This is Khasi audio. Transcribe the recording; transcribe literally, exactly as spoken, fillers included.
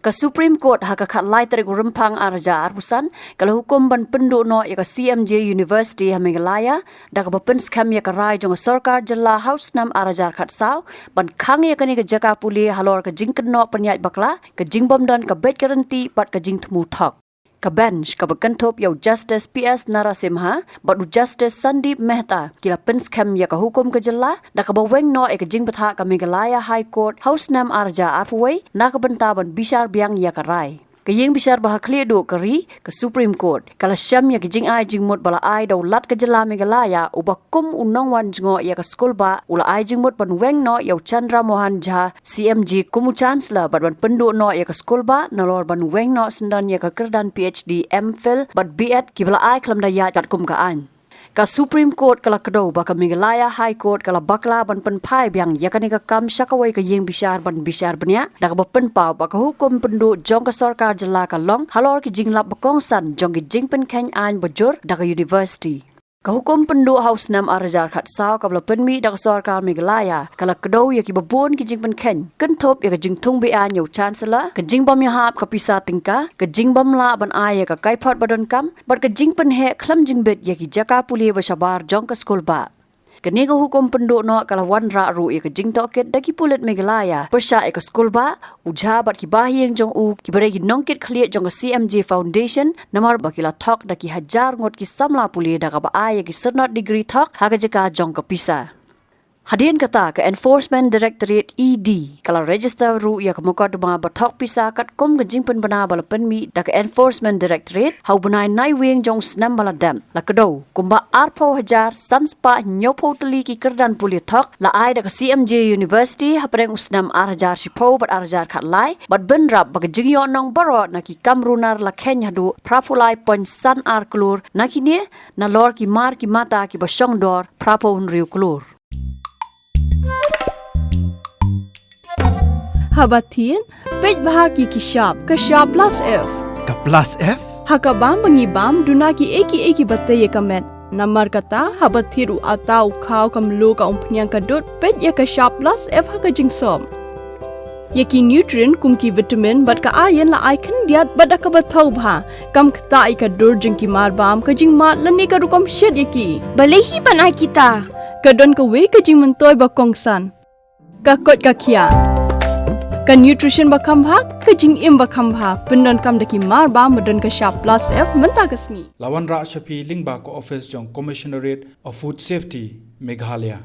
Ka Supreme Court ha ka khatlai tarik u Rymphang arhajar arphew san ka la hukum ban pynduh noh ïa ka C M J University ha Meghalaya da kaba pynskhem ïa ka rai jong ka sorkar jylla ha u snem arhajar khatsaw ban khang ïa kane ka jaka pule halor ka jingkynnoh pynïaid bakla, ka jingbym don ka beit ka rynti bad ka jingthmu thok. Ka bench kaba kynthup ïa u Justice P S Narasimha bad u Justice Sandeep Mehta ki la pynskhem ïa ka hukum ka jylla da kaba weng noh ïa ka jingbthah ka Meghalaya High Court ha u snem arhajar arphew wei na ka bynta ban bishar biang ïa ka rai. Ka ïing bishar ba ha khlieh duh ka ri, ka Supreme Court, ka la shem ïa ka jingai jingmut ba la ai da u Lat ka jylla Meghalaya uba kum u nongwan jngoh ïa ka skulbah, u la ai jingmut ban weng noh ïa u Chandra Mohan Jha C M J kum u Chancellor bad ban pynduh noh ïa ka skulbah nalor ban weng noh syndon ïa ka kyrdan P H D, M Phil bad B Ed kiba la ai khlem da ïaid katkum ka aiñ. Ka Supreme Court ka la kdew ba ka Meghalaya High Court ka la bakla ban pynphai biang ïa kane ka kam sha kawei ka ïing bishar ban bishar bniah da kaba pynpaw ba ka hukum pynduh jong ka sorkar jylla ka long halor ki jinglap ba kongsan jong ki jingpynkheiñ aiñ ba jur da ka university. Ka hukum pynduh ha u snem arhajar khatsaw kaba la pynmih da ka sorkar Meghalaya ka la kdew ïa kiba bun ki jingpynkheiñ, kynthup ïa ka jingthung be-aiñ ïa u Chancellor, ka jingbym ïahap ka pisa tyngka, ka jingbym lah ban ai ïa ka kaiphod ba donkam bad ka jingpynheh khlem jingbit ïa ki jaka pule ba shabar jong ka skulbah. Kane ka hukum pynduh noh ka la wanrah ruh ïa ka jingtohkit da ki pulit Meghalaya pyrshah ïa ka skulbah, u Jha bad ki bahaïing jong u kiba dei ki nongkit khlieh jong ka C M J Foundation namar ba ki la thok da ki hajar ngut ki samla pule da kaba ai ïa ki synod degree thok ha ka jaka jong ka pisa. Hadien kata ka Enforcement Directorate, E D, ka la register ruh ïa ka mukotduma ba thok pisa katkum ka jingpynbna ba la pynmih da ka Enforcement Directorate ha u bnai Naiwieng jong u snem ba la dep. La kdew kumba arphew hajar san spah hynñiewphew tylli ki kyrdan pule thok la ai da ka C M J University hapdeng u snem arhajar shiphew bad arhajar khatlai bad bynrap ba ka jingïohnong baroh na ki kam runar la kheiñ haduh phraphew lai point san ar klur, na kine nalor ki mar ki mata kiba shongdor phraphew hynriew klur. Haba thied, peit bha ki ki shap, ka shap plus F. Ka plus F? Ha ka bam ba ngi bam, duna ki ei ki ei kiba tei ïa ka met. Namar kata, haba thied u atta, u khaw, ka mluh, ka umphniang, ka dud, peit ïa ka shap plus F ha ka jingsop. Ïa ki nutrient kum ki vitamin bad ka iron la ai khyndiat bad da kaba thaw bha. Kam ktah ïa ka dur jong ki mar bam, ka jingmad lane ka rukom shet ïa ki. Balei hi ban ai kita? Ka don kawei ka jingmyntoi ba kongsan. Ka koit ka khiah. Ka nutrition ba kham bha, ka jingim ba kham bha. Pyndonkam da ki mar bam ba don ka shap plus F mynta ka sngi. La wanrah sha phi lyngba ka office jong Commissionerate of Food Safety, Meghalaya.